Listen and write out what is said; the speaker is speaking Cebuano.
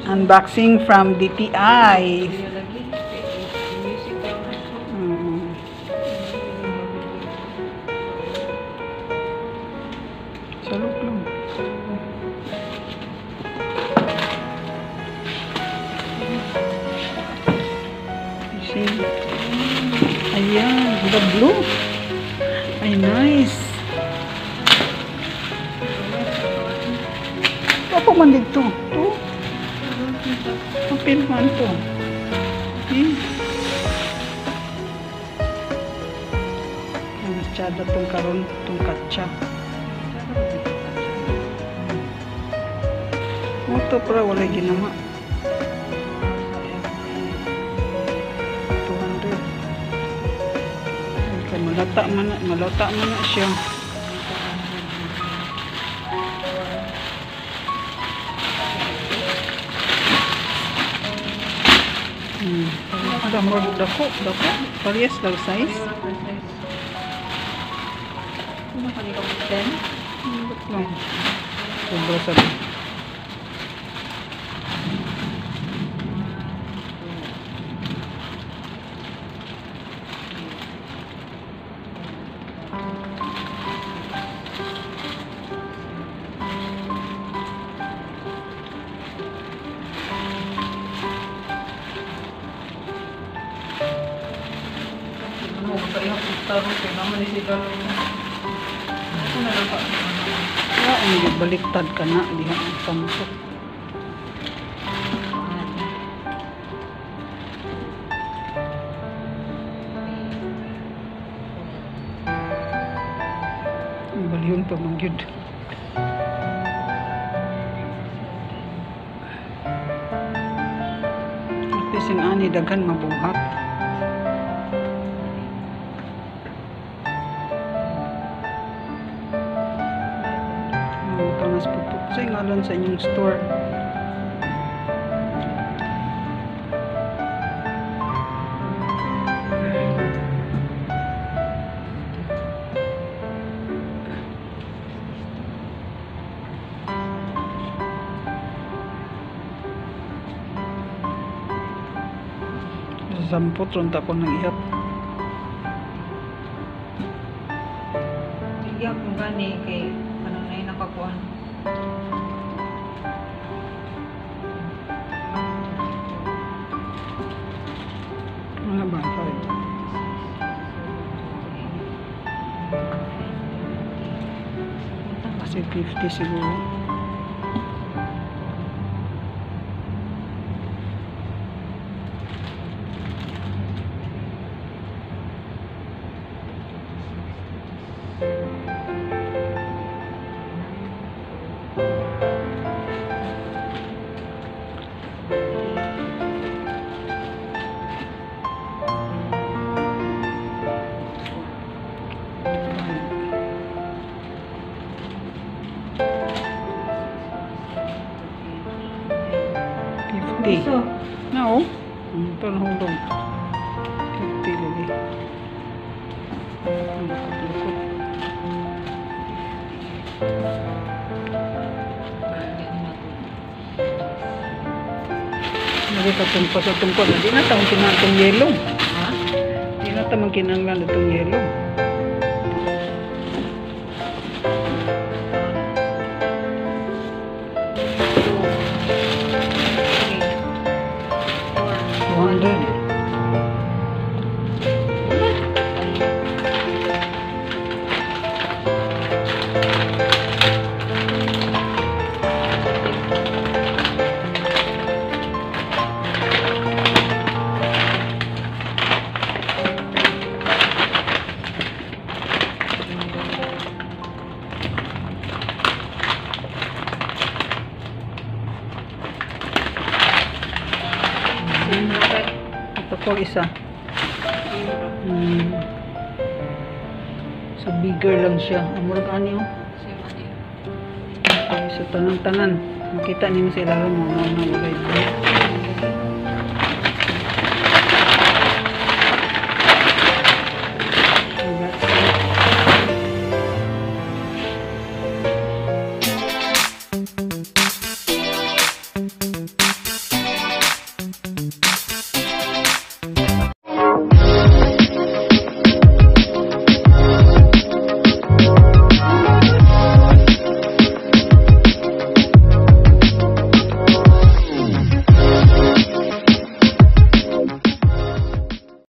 Unboxing from DTI. Salok lang. See? Ayan, the blue. Ay, nice. Ako man dito. To. Kapil man to. Eh. Ang masyado tong karon, tong katsa. Ito pero wala ginama. 200. Ay, malata man na siya. Ada more dako, dako. Parehas lang size. Ano ka nito? 10? Lang. Sobra sabi. Baliktad ka na diha ang samsok. Ang balyon pa man gyud. At least ang ani daghan mabuhat. Sa ngalan sa inyong store. Sampot ron ta ko nang ihap. Ihap kung gani kay ano na yung nakakuan. Mga ba? 5. Kasi 50 siguro. So, no. Ito nahulog. 50 lagi. Ang lukot-lukot. Lagi ka tungkol sa tungkol. Di na tamang kinanglan itong yelo. Ha? Di na tamang kinanglan itong yelo. Ito po isa. So bigger lang siya. Amurag ani oh. Okay, so tanan-tanan. Makita nimo sa ilalim mo na wala ito.